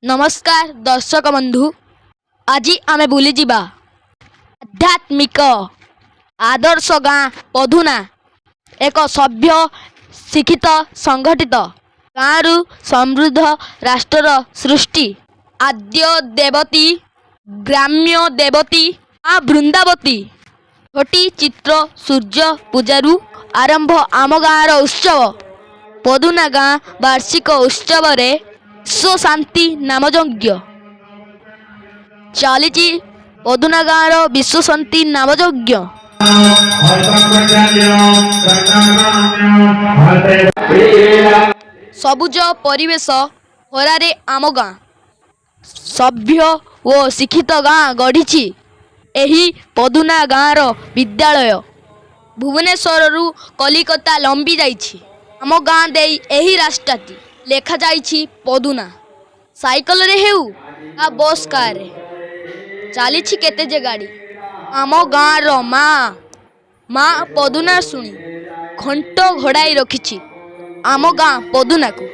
ନମସ୍କାର ଦର୍ଶକ ବନ୍ଧୁ, ଆଜି ଆମେ ବୁଲିଯିବା ଆଧ୍ୟାତ୍ମିକ ଆଦର୍ଶ ଗାଁ ପଦୁନା। ଏକ ସଭ୍ୟ, ଶିକ୍ଷିତ, ସଂଗଠିତ ଗାଁରୁ ସମୃଦ୍ଧ ରାଷ୍ଟ୍ରର ସୃଷ୍ଟି। ଆଦ୍ୟ ଦେବତୀ, ଗ୍ରାମ୍ୟ ଦେବତୀ ମା ବୃନ୍ଦାବତୀ। ଝୋଟି ଚିତ୍ର, ସୂର୍ଯ୍ୟ ପୂଜାରୁ ଆରମ୍ଭ ଆମ ଗାଁର ଉତ୍ସବ। ପଦୁନା ଗାଁ ବାର୍ଷିକ ଉତ୍ସବରେ ବିଶ୍ୱ ଶାନ୍ତି ନାମଯଜ୍ଞ ଚାଲିଛି। ପଦୁନା ଗାଁର ବିଶ୍ୱ ଶାନ୍ତି ନାମଯଜ୍ଞ। ସବୁଜ ପରିବେଶ ଭରାରେ ଆମ ଗାଁ। ସଭ୍ୟ ଓ ଶିକ୍ଷିତ ଗାଁ ଗଢ଼ିଛି ଏହି ପଦୁନା ଗାଁର ବିଦ୍ୟାଳୟ। ଭୁବନେଶ୍ୱରରୁ କଲିକତା ଲମ୍ବି ଯାଇଛି ଆମ ଗାଁ ଦେଇ ଏହି ରାସ୍ତାଟି। ଲେଖାଯାଇଛି ପଦୁନା। ସାଇକେଲରେ ହେଉ ବା ବସ୍, କାରରେ ଚାଲିଛି କେତେ ଯେ ଗାଡ଼ି। ଆମ ଗାଁର ମା, ମା ପଦୁନା ଶୁଣି ଘଣ୍ଟ ଘୋଡ଼ାଇ ରଖିଛି ଆମ ଗାଁ ପଦୁନାକୁ।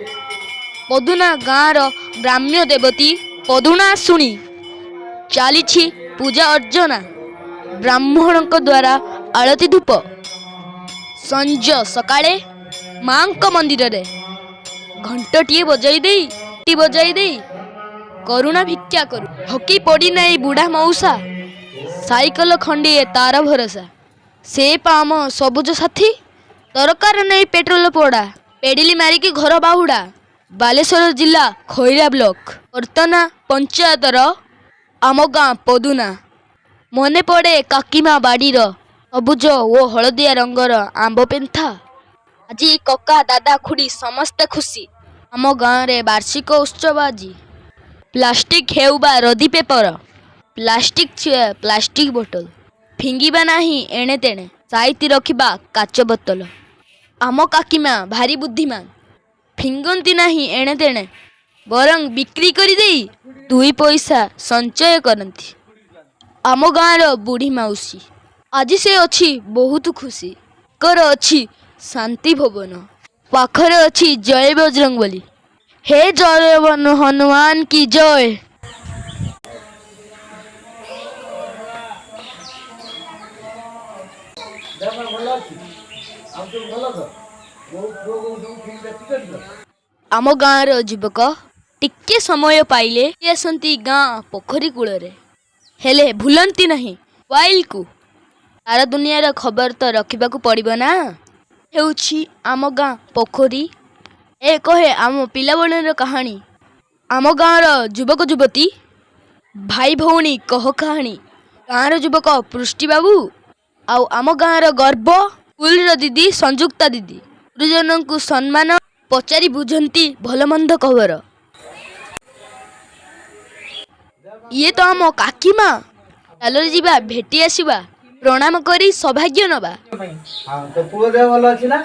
ପଦୁନା ଗାଁର ଗ୍ରାମ୍ୟ ଦେବତୀ ପଦୁଣା ଶୁଣି। ଚାଲିଛି ପୂଜା ଅର୍ଚ୍ଚନା, ବ୍ରାହ୍ମଣଙ୍କ ଦ୍ୱାରା ଆଳତି ଧୂପ। ସଞ୍ଜ ସକାଳେ ମାଙ୍କ ମନ୍ଦିରରେ ଘଣ୍ଟଟିଏ ବଜାଇ ଦେଇ କରୁଣା ଭିକ୍ଷା କରୁ। ଥକି ପଡ଼ିନାହିଁ ବୁଢ଼ା ମଉସା, ସାଇକେଲ ଖଣ୍ଡିଏ ତାର ଭରସା। ସେ ପା ଆମ ସବୁଜ ସାଥୀ, ଦରକାର ନେଇ ପେଟ୍ରୋଲ ପୋଡ଼ା, ପେଡ଼ିଲି ମାରିକି ଘର ବାହୁଡ଼ା। ବାଲେଶ୍ୱର ଜିଲ୍ଲା ଖଇରା ବ୍ଲକ ବର୍ତ୍ତନା ପଞ୍ଚାୟତର ଆମ ଗାଁ ପଦୁନା। ମନେ ପଡ଼େ କାକିମା ବାଡ଼ିର ସବୁଜ ଓ ହଳଦିଆ ରଙ୍ଗର ଆମ୍ବ ପେନ୍ଥା। ଆଜି କକା, ଦାଦା, ଖୁଡ଼ି ସମସ୍ତେ ଖୁସି। ଆମ ଗାଁରେ ବାର୍ଷିକ ଉତ୍ସବ ଆଜି। ପ୍ଲାଷ୍ଟିକ ହେଉ ବା ରଦି paper, plastic chair, plastic bottle, ଫିଙ୍ଗିବା ନାହିଁ ଏଣେ ତେଣେ, ସାଇତି ରଖିବା କାଚ ବୋତଲ। ଆମ କାକିମା ଭାରି ବୁଦ୍ଧିମାନ, ଫିଙ୍ଗନ୍ତି ନାହିଁ ଏଣେ ତେଣେ, ବରଂ ବିକ୍ରି କରିଦେଇ ଦୁଇ ପଇସା ସଞ୍ଚୟ କରନ୍ତି। ଆମ ଗାଁର ବୁଢ଼ୀ ମାଉସୀ, ଆଜି ସେ ଅଛି ବହୁତ ଖୁସି। କର ଅଛି ଶାନ୍ତି ଭବନ, ପାଖରେ ଅଛି ଜୟ ବଜରଙ୍ଗ ବଲି। ହେ ଜୟ ହନୁମାନ କି ଜୟ। ଦେହ ପା ଭଲ ଅଛି? ଆଉ ସବୁ ଭଲ ତ? ବୋଉ, ପୁଅ ବୋଉ ସବୁ ଠିକ୍ ଦେଖୁଛନ୍ତି ତ? ଆମ ଗାଁର ଯୁବକ ଟିକେ ସମୟ ପାଇଲେ ଆସନ୍ତି ଗାଁ ପୋଖରୀ କୂଳରେ। ହେଲେ ଭୁଲନ୍ତି ନାହିଁ ମୋବାଇଲକୁ। ସାରା ଦୁନିଆର ଖବର ତ ରଖିବାକୁ ପଡ଼ିବ ନା। ହେଉଛି ଆମ ଗାଁ ପୋଖରୀ, ଏ କହେ ଆମ ପିଲାବେଳର କାହାଣୀ। ଆମ ଗାଁର ଯୁବକ ଯୁବତୀ, ଭାଇ ଭଉଣୀ କହ କାହାଣୀ। ଗାଁର ଯୁବକ ପୃଷ୍ଟି ବାବୁ ଆଉ ଆମ ଗାଁର ଗର୍ବ ସ୍କୁଲର ଦିଦି ସଂଯୁକ୍ତା ଦିଦି। ଗୁରୁଜନଙ୍କୁ ସମ୍ମାନ, ପଚାରି ବୁଝନ୍ତି ଭଲମନ୍ଦ ଖବର। ଇଏ ତ ଆମ କାକିମା। ଚାଲରେ ଯିବା, ଭେଟି ଆସିବା, ପ୍ରଣାମ କରି ସୌଭାଗ୍ୟ ନବା। ହଁ, ତୋ ପୁଅ ଦେହ ଭଲ ଅଛି ନା?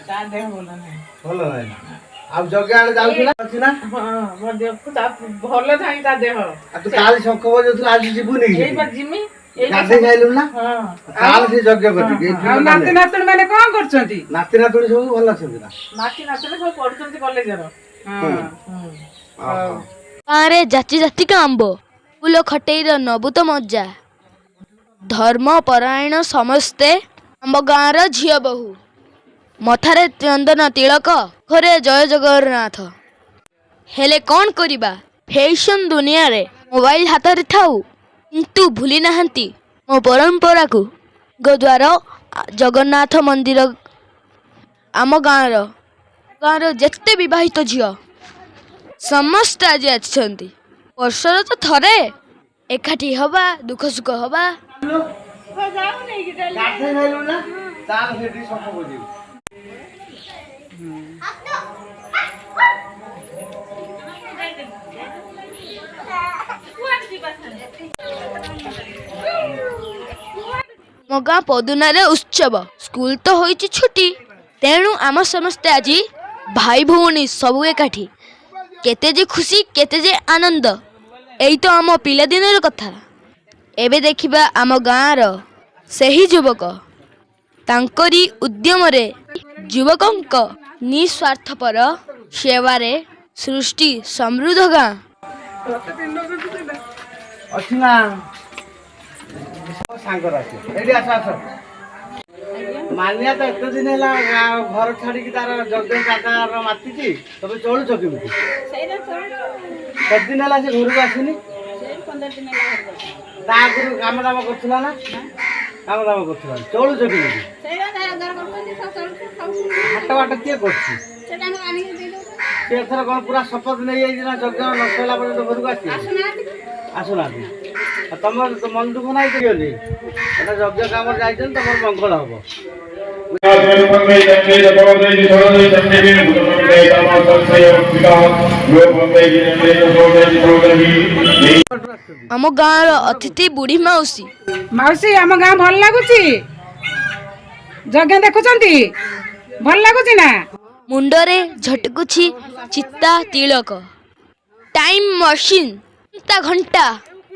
ତା ଦେହ ଭଲ ନାହିଁ। ଭଲ ନାହିଁ ନା? ଆଉ ଯଜ୍ଞ ଆଡେ ଯାଉଛୁ ନା, ଅଛି ନା? ହଁ, ମୋ ଦେହ ତା ଭଲ ନାହିଁ ତା ଦେହ। ଆଉ ତୁ କାଲି ଶଙ୍ଖ ବଜଉଥିଲୁ, ଆଜି ଯିବୁନି କି? ଏଇ ବା ଜିମି ଏଇ ବା। ଗାଧେଇ ସାଇଲୁଣି ନା? ହଁ। କାଲି ସେ ଯଜ୍ଞ କରିକି। ଆଉ ନାତି ନାତୁଣୀ ମାନେ କଣ କରୁଛନ୍ତି? ନାତି ନାତୁଣୀ ସବୁ ଭଲ ଅଛନ୍ତି ନା? ନାତି ନାତୁଣୀ ସବୁ ପଢୁଛନ୍ତି କଲେଜର। ହଁ। ଓହୋ। ଗାଁରେ ଜାତି ଜାତିକା ଆମ୍ବ, ଫୁଲ ଖଟେଇର ନବୁ ତ ମଜା। ଧର୍ମ ପରାୟଣ ସମସ୍ତେ ଆମ ଗାଁର ଝିଅ ବୋହୂ। ମଥାରେ ଚନ୍ଦନ ତିଳକ, ଘରେ ଜୟ ଜଗନ୍ନାଥ। ହେଲେ କ'ଣ କରିବା, ଫ୍ୟାସନ୍ ଦୁନିଆରେ ମୋବାଇଲ ହାତରେ ଥାଉ, କିନ୍ତୁ ଭୁଲି ନାହାନ୍ତି ମୋ ପରମ୍ପରାକୁ। ଦ୍ୱାର ଜଗନ୍ନାଥ ମନ୍ଦିର। ଆମ ଗାଁର ଯେତେ ବିବାହିତ ଝିଅ ସମସ୍ତେ ଆଜି ଆସିଛନ୍ତି। ବର୍ଷର ତ ଥରେ ଏକାଠି ହବା, ଦୁଃଖ ସୁଖ ହବା। ଗାଧେଇ ସାଇଲୁଣି ନା? ଚାଲ, ସେଠି ଶଙ୍ଖ ବଜେଇବୁ। ମୋ ଗାଁ ପଦୁନାରେ ଉତ୍ସବ। ସ୍କୁଲ ତ ହୋଇଛି ଛୁଟି, ତେଣୁ ଆମ ସମସ୍ତେ ଆଜି ଭାଇ ଭଉଣୀ ସବୁ ଏକାଠି। କେତେ ଯେ ଖୁସି, କେତେ ଯେ ଆନନ୍ଦ! ଏଇ ତ ଆମ ପିଲାଦିନର କଥା। ଏବେ ଦେଖିବା ଆମ ଗାଁର ସେହି ଯୁବକ। ତାଙ୍କରି ଉଦ୍ୟମରେ, ଯୁବକଙ୍କ ନିସ୍ୱାର୍ଥପର ସେବାରେ ସୃଷ୍ଟି ସମୃଦ୍ଧ ଗାଁ। ଅଛି ନା ସାଙ୍ଗରେ ଅଛି। ଏଇଠି ଆସ ଆସ। ମାନିଆ ତ ଏତେ ଦିନ ହେଲା ଘର ଛାଡିକି ତାର ଯଜ୍ଞ ଜାଗାର ମାତିଛି, ତମେ ଚଳୁଛ କେମିତି? କେତେ ଦିନ ହେଲା ସେ ଘରକୁ ଆସିନି? ତା ଆଗରୁ କାମ ଦାମ କରୁଥିଲା ନା? କାମ ଦାମ କରୁଥିଲା। ଚଳୁଛ କେମିତି? ହାଟ ବାଟ କିଏ କରୁଛି? ସେ ଏଥର କଣ ପୁରା ଶପଥ ନେଇଯାଇଛି ନା ଯଜ୍ଞ ନ ସରିଲା ପର୍ଯ୍ୟନ୍ତ ଘରକୁ ଆସିବ? ଆସୁନାହାନ୍ତି। ଆଉ ତମର ମନ ଦୁଃଖ ନାହିଁ କି? ଏଟା ଯଜ୍ଞ କାମରେ ଯାଇଛନ୍ତି, ତମର ମଙ୍ଗଳ ହବ। ଆମ ଗାଁର ଅତିଥି ବୁଢ଼ୀ ମାଉସୀ। ମାଉସୀ, ଆମ ଗାଁ ଭଲ ଲାଗୁଛି? ଯଜ୍ଞ ଦେଖୁଛନ୍ତି, ଭଲ ଲାଗୁଛି ନା? ମୁଣ୍ଡରେ ଝଟକୁଛି ଚିତା ତିଳକ। ଟାଇମ୍ ମସିନ୍ ତା ଘଣ୍ଟା।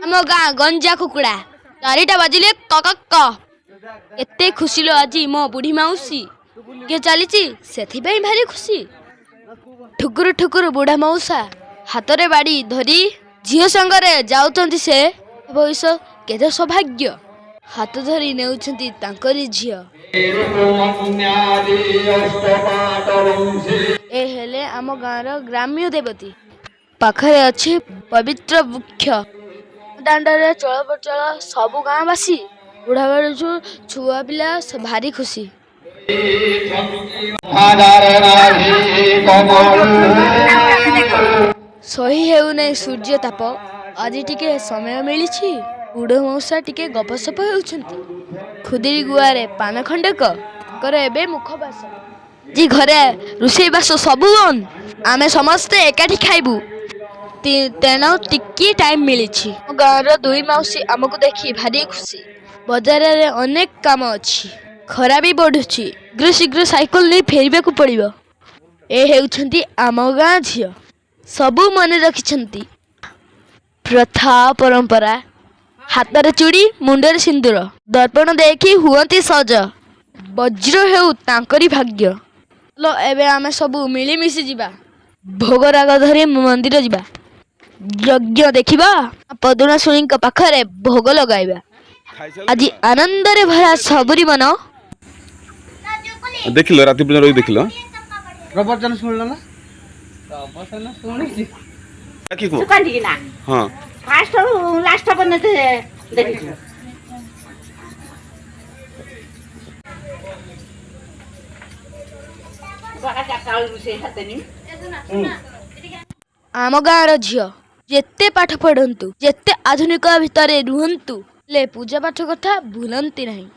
ଆମ ଗାଁ ଗଞ୍ଜା କୁକୁଡ଼ା 4ଟା ବାଜିଲେ କ କ କ। ଏତେ ଖୁସି ଲୋ ଆଜି ମୋ ବୁଢ଼ୀ ମାଉସୀ। କିଏ ଚାଲିଛି ସେଥିପାଇଁ ଭାରି ଖୁସି। ଠୁକୁରୁ ଠୁକୁରୁ ବୁଢ଼ା ମଉସା ହାତରେ ବାଡ଼ି ଧରି ଝିଅ ସାଙ୍ଗରେ ଯାଉଛନ୍ତି। ସେ ବୟସ କେତେ ସୌଭାଗ୍ୟ, ହାତ ଧରି ନେଉଛନ୍ତି ତାଙ୍କରି ଝିଅ। ଏ ହେଲେ ଆମ ଗାଁର ଗ୍ରାମ୍ୟ ଦେବତୀ। ପାଖରେ ଅଛି ପବିତ୍ର ବୃକ୍ଷ। ଦାଣ୍ଡରେ ଚଳପ୍ରଚଳ ସବୁ ଗାଁବାସୀ। ବୁଢ଼ା ବେଳଠୁ ଛୁଆ ପିଲା ଭାରି ଖୁସି। ସହି ହେଉନାହିଁ ସୂର୍ଯ୍ୟ ତାପ। ଆଜି ଟିକେ ସମୟ ମିଳିଛି, ବୁଢ଼ ମଉସା ଟିକେ ଗପସପ ହେଉଛନ୍ତି। ଖୁଦିରି ଗୁଆରେ ପାନ ଖଣ୍ଡକ ତାଙ୍କର ଏବେ ମୁଖବାସ। ଆଜି ଘରେ ରୋଷେଇବାସ ସବୁ ବନ୍ଦ, ଆମେ ସମସ୍ତେ ଏକାଠି ଖାଇବୁ, ତେଣୁ ଟିକିଏ ଟାଇମ୍ ମିଳିଛି। ଆମ ଗାଁର ଦୁଇ ମାଉସୀ ଆମକୁ ଦେଖି ଭାରି ଖୁସି। ବଜାରରେ ଅନେକ କାମ ଅଛି, ଖରା ବି ବଢ଼ୁଛି, ଶୀଘ୍ର ଶୀଘ୍ର ସାଇକେଲ ନେଇ ଫେରିବାକୁ ପଡ଼ିବ। ଏ ହେଉଛନ୍ତି ଆମ ଗାଁ ଝିଅ, ସବୁ ମନେ ରଖିଛନ୍ତି ପ୍ରଥା ପରମ୍ପରା। ହାତରେ ଚୁଡ଼ି, ମୁଣ୍ଡରେ ସିନ୍ଦୁର, ଦର୍ପଣ ଦେଖି ହୁଅନ୍ତି ସଜ। ବଜ୍ର ହେଉ ତାଙ୍କରି ଭାଗ୍ୟ। ଚାଲ ଏବେ ଆମେ ସବୁ ମିଳିମିଶି ଯିବା, ଭୋଗରାଗ ଧରି ମନ୍ଦିର ଯିବା, ଯଜ୍ଞ ଦେଖିବା, ପଦୁଣାଶୁଣୀଙ୍କ ପାଖରେ ଭୋଗ ଲଗାଇବା। ଆଜି ଆନନ୍ଦରେ ଭରା ସବୁରି ମନ। ଦେଖିଲ, ରାତି ପର୍ଯ୍ୟନ୍ତ ରହି ଦେଖିଲ? ପ୍ରବଚନ ଶୁଣିଲ ନା? ପ୍ରବଚନ ଶୁଣିଛି। କି କୁହ। ସୁକାନ୍ତି ନା? ହଁ। ଫାଷ୍ଟ ଲାଷ୍ଟ ପର୍ଯ୍ୟନ୍ତ ଦେଖିଛୁ। 4ଟା ବେଳକୁ ରୋଷେଇ ସାରିଦେନି। ଆମ ଗାଁର ଝିଅ ଯେତେ ପାଠ ପଢ଼ନ୍ତୁ, ଯେତେ ଆଧୁନିକ ଭିତରେ ରୁହନ୍ତୁ, ହେଲେ ପୂଜା ପାଠ କଥା ଭୁଲନ୍ତି ନାହିଁ।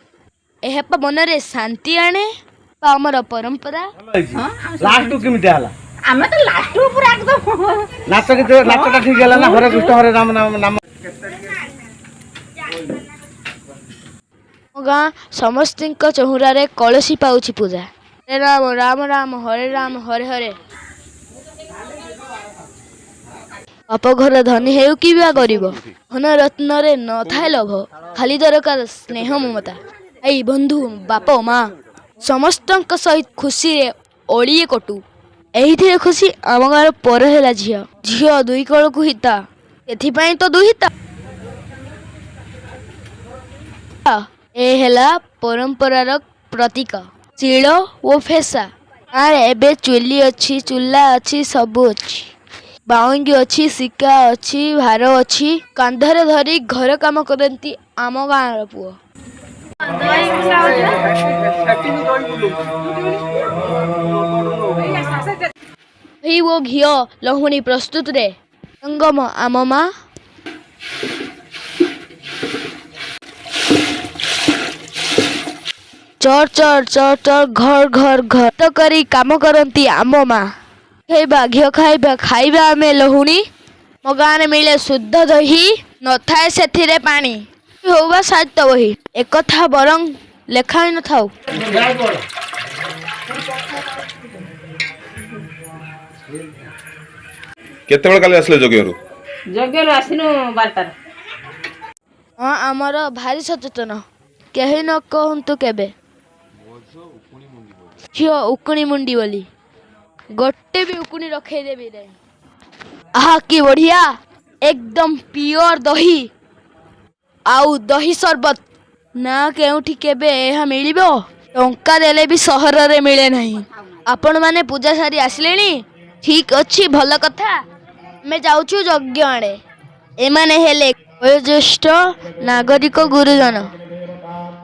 ଏହା ପା ମନରେ ଶାନ୍ତି ଆଣେ ପା ଆମର ପରମ୍ପରା। ଭଲ ହେଇଛି। ଲାଷ୍ଟ କେମିତି ହେଲା? ଆମେ ତ ଲାଷ୍ଟ ପୁରା ଏକଦମ। ନାଚ ଗୀତ, ନାଚଟା ଠିକ ହେଲା ନା? ହରେ କୃଷ୍ଣ ହରେ ରାମ ନାମ ନାମ। ଆମ ଗାଁ ସମସ୍ତିଙ୍କ ଚଉରାରେ କଳସୀ ପାଉଛି ପୂଜା। ହରେ ରାମ ରାମ ରାମ ହରେ ରାମ ହରେ ହରେ। ବାପ ଘର ଧନୀ ହେଉ କି ବା ଗରିବ, ଧନ ରତ୍ନରେ ନଥାଏ ଲୋଭ, ଖାଲି ଦରକାର ସ୍ନେହ ମମତା। ଭାଇ ବନ୍ଧୁ ବାପ ମା ସମସ୍ତଙ୍କ ସହିତ ଖୁସିରେ ଓଳିଏ କଟୁ, ଏଇଥିରେ ଖୁସି। ଆମ ଗାଁର ପର ହେଲା ଝିଅ। ଝିଅ ଦୁଇ କଳକୁ ହିତା, ସେଥିପାଇଁ ତ ଦୁହିତା। ଏ ହେଲା ପରମ୍ପରାର ପ୍ରତୀକ ଶିଳ ଓ ଫେସା। ଗାଁରେ ଏବେ ଚୁଲି ଅଛି, ଚୁଲା ଅଛି, ସବୁ ଅଛି। ବାଉଙ୍ଗି ଅଛି, ଶିକା ଅଛି, ଭାର ଅଛି, କାନ୍ଧରେ ଧରି ଘର କାମ କରନ୍ତି ଆମ ଗାଁର ପୁଅ। ଦହି ଓ ଘିଅ ଲହୁଣୀ ପ୍ରସ୍ତୁତରେ ସଙ୍ଗମ ଆମ ମା। ଚର ଚର ଚର ଚର ଘର ଘର ଘର ତ କରି କାମ କରନ୍ତି ଆମ ମା। ଖାଇବା ଘିଅ ଖାଇବା, ଖାଇବା ଆମେ ଲହୁଣୀ। ମୋ ଗାଁରେ ମିଳେ ଶୁଦ୍ଧ ଦହି, ନଥାଏ ସେଥିରେ ପାଣି। ହଉ ବା ସାହିତ୍ୟ ବହି ଏକଥା ବରଂ ଲେଖା ହୋଇନଥାଉ। କେତେବେଳେ କାଲି ଆସିଲେ ଯଜ୍ଞରୁ? ଯଜ୍ଞରୁ ଆସିନୁ 12ଟାରେ। ହଁ, ଆମର ଭାରି ସଚେତନ, କେହି ନ କହନ୍ତୁ କେବେ ଝିଅ ଉକୁଣି ମୁଣ୍ଡି ବୋଲି, ଗୋଟେ ବି ଉକୁଣି ରଖେଇ ଦେବି ନାହିଁ। ଆହା କି ବଢିଆ ଏକଦମ ପିଓର ଦହି ଆଉ ଦହି ସରବତ। ନା କେଉଁଠି କେବେ ଏହା ମିଳିବ? ଟଙ୍କା ଦେଲେ ବି ସହରରେ ମିଳେ ନାହିଁ। ଆପଣମାନେ ପୂଜା ସାରି ଆସିଲେଣି? ଠିକ୍ ଅଛି, ଭଲ କଥା। ଆମେ ଯାଉଛୁ ଯଜ୍ଞ ଆଡ଼େ। ଏମାନେ ହେଲେ ବୟୋଜ୍ୟେଷ୍ଠ ନାଗରିକ ଗୁରୁଜନ।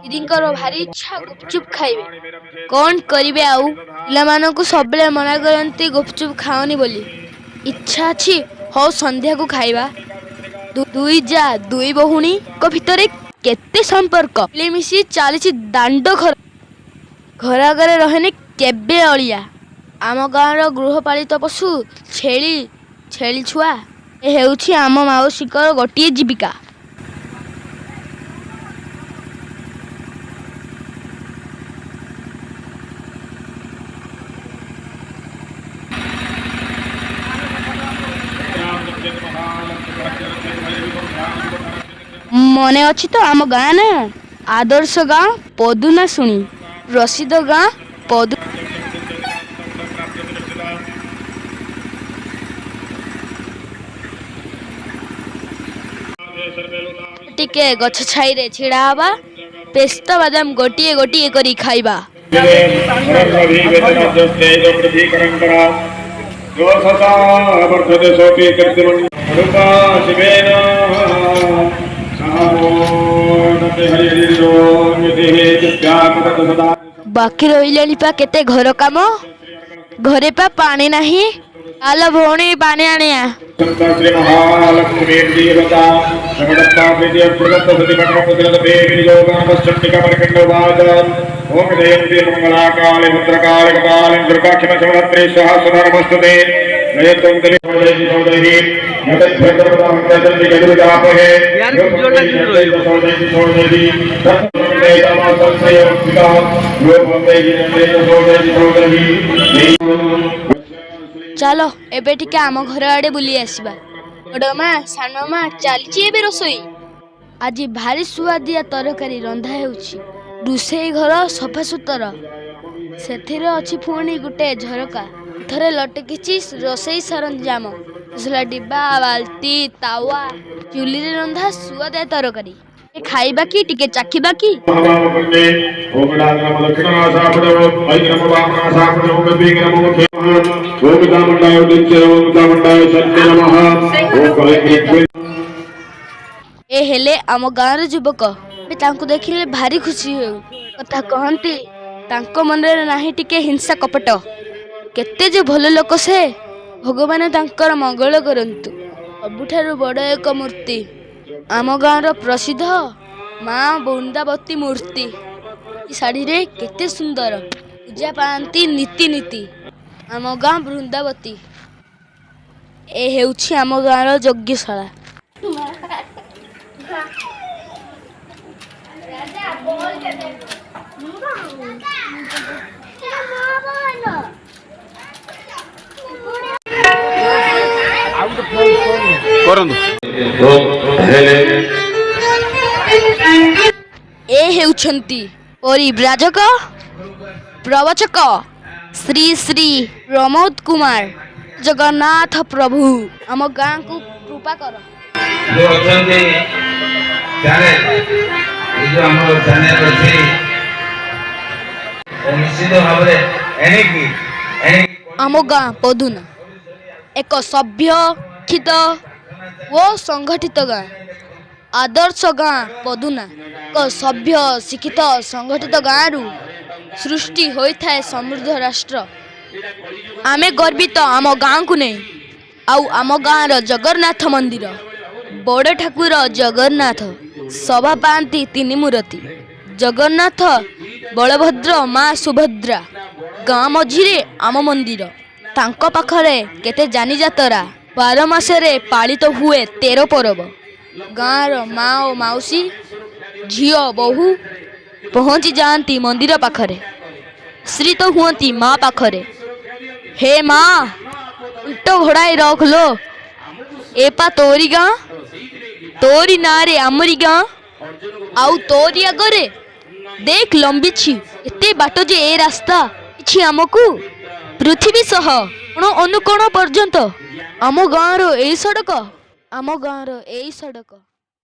ଦିଦିଙ୍କର ଭାରି ଇଚ୍ଛା ଗୁପଚୁପ ଖାଇବେ। କ'ଣ କରିବେ ଆଉ, ପିଲାମାନଙ୍କୁ ସବୁବେଳେ ମନା କରନ୍ତି ଗୁପଚୁପ ଖାଅନି ବୋଲି। ଇଚ୍ଛା ଅଛି, ହଉ ସନ୍ଧ୍ୟାକୁ ଖାଇବା। ଦୁଇ ଯା ଦୁଇ ଭଉଣୀଙ୍କ ଭିତରେ କେତେ ସମ୍ପର୍କ, ମିଳିମିଶି ଚାଲିଛି ଦାଣ୍ଡ ଘର। ଘର ଆଗରେ ରହେନି କେବେ ଅଳିଆ। ଆମ ଗାଁର ଗୃହପାଳିତ ପଶୁ ଛେଳି, ଛେଳି ଛୁଆ ଏ ହେଉଛି ଆମ ମାଉସୀଙ୍କର ଗୋଟିଏ ଜୀବିକା। ମନେ ଅଛି ତ ଆମ ଗାଁ ନା? ଆଦର୍ଶ ଗାଁ ପଦୁନା ଶୁଣି, ପ୍ରସିଦ୍ଧ ଗାଁ ପଦୁ। ଟିକେ ଗଛ ଛାଇରେ ଛିଡ଼ା ହବା, ପେସ୍ତା ବାଦାମ ଗୋଟିଏ ଗୋଟିଏ କରି ଖାଇବା। ବାକି ରହିଲାଣି ପା କେତେ ଘର କାମ। ଘରେ ପା ପାଣି ନାହିଁ। ଆଲ ଭଉଣୀ, ପାଣି ଆଣିଆ। ଚାଲ ଏବେ ଟିକେ ଆମ ଘର ଆଡ଼େ ବୁଲି ଆସିବା। ବଡ଼ ମା, ସାନ ମା, ଚାଲିଛି ଏବେ ରୋଷେଇ। ଆଜି ଭାରି ସୁଆଦିଆ ତରକାରୀ ରନ୍ଧା ହେଉଛି। ରୋଷେଇ ଘର ସଫାସୁତର, ସେଥିରେ ଅଛି ପୁଣି ଗୋଟେ ଝରକା। ଥରେ ଲଟକିଛି ରୋଷେଇ ସରଞ୍ଜାମ, ମସଲା ଡିବା, ବାଲ୍ଟି, ତାୱା। ଚୁଲିରେ ରନ୍ଧା ସୁଆଦିଆ ତରକାରୀ ଖାଇବା କି ଟିକେ ଚାଖିବା କି? ଏ ହେଲେ ଆମ ଗାଁର ଯୁବକ। ତାଙ୍କୁ ଦେଖିଲେ ଭାରି ଖୁସି ହେଉ। କଥା କହନ୍ତି, ତାଙ୍କ ମନରେ ନାହିଁ ଟିକେ ହିଂସା କପଟ। କେତେ ଯେ ଭଲ ଲୋକ ସେ, ଭଗବାନ ତାଙ୍କର ମଙ୍ଗଳ କରନ୍ତୁ। ସବୁଠାରୁ ବଡ଼ ଏକ ମୂର୍ତ୍ତି, ଆମ ଗାଁର ପ୍ରସିଦ୍ଧ ମା ବୃନ୍ଦାବତୀ ମୂର୍ତ୍ତି। ଶାଢ଼ୀରେ କେତେ ସୁନ୍ଦର ପୂଜା ପାଆନ୍ତି ନୀତି ନୀତି ଆମ ଗାଁ ବୃନ୍ଦାବତୀ। ଏ ହେଉଛି ଆମ ଗାଁର ଯଜ୍ଞଶାଳା। କରନ୍ତୁ। ଏ ହେଉଛନ୍ତି ପରିବ୍ରାଜକ ପ୍ରବଚକ ଶ୍ରୀ ଶ୍ରୀ ପ୍ରମୋଦ କୁମାର। ଜଗନ୍ନାଥ ପ୍ରଭୁ ଆମ ଗାଁକୁ କୃପା କର। ଯୋଉ ଅଛନ୍ତି ଚ୍ୟାନେଲ, ଏଇ ଯୋଉ ଆମର ଚ୍ୟାନେଲ ଅଛି, ଓ ନିଶ୍ଚିତ ଭାବରେ ଏଣିକି ଏଣିକି ଆମ ଗାଁ ପଦୁନା ଏକ ସଭ୍ୟ, ଶିକ୍ଷିତ ଓ ସଂଗଠିତ ଗାଁ। ଆଦର୍ଶ ଗାଁ ପଦୁନା ଏକ ସଭ୍ୟ, ଶିକ୍ଷିତ, ସଂଗଠିତ ଗାଁରୁ ସୃଷ୍ଟି ହୋଇଥାଏ ସମୃଦ୍ଧ ରାଷ୍ଟ୍ର। ଆମେ ଗର୍ବିତ ଆମ ଗାଁକୁ ନେଇ। ଆଉ ଆମ ଗାଁର ଜଗନ୍ନାଥ ମନ୍ଦିର, ବଡ଼ ଠାକୁର ଜଗନ୍ନାଥ ସଭା ପାଆନ୍ତି ତିନି ମୂରତି, ଜଗନ୍ନାଥ, ବଳଭଦ୍ର, ମା ସୁଭଦ୍ରା। ଗାଁ ମଝିରେ ଆମ ମନ୍ଦିର, ତାଙ୍କ ପାଖରେ କେତେ ଯାନି ଯାତରା। 12 ମାସରେ ପାଳିତ ହୁଏ 13 ପରବ। ଗାଁର ମା ଓ ମାଉସୀ, ଝିଅ ବୋହୂ ପହଞ୍ଚି ଯାଆନ୍ତି ମନ୍ଦିର ପାଖରେ, ଆଶ୍ରିତ ହୁଅନ୍ତି ମା ପାଖରେ। ହେ ମା, ଉଣ୍ଟ ଘୋଡ଼ାଇ ରଖ ଲୋ, ଏ ପା ତୋରି ଗାଁ, ତୋରି ନାଁରେ ଆମରି ଗାଁ। ଆଉ ତୋରି ଆଗରେ ଦେଖ ଲମ୍ବିଛି ଏତେ ବାଟ ଯେ ଏ ରାସ୍ତା କିଛି ଆମକୁ ପୃଥିବୀ ସହ କୋଣ ଅନୁକୋଣ ପର୍ଯ୍ୟନ୍ତ। ଆମ ଗାଁର ଏଇ ସଡ଼କ ଆମ ଗାଁର ଏଇ ସଡ଼କ।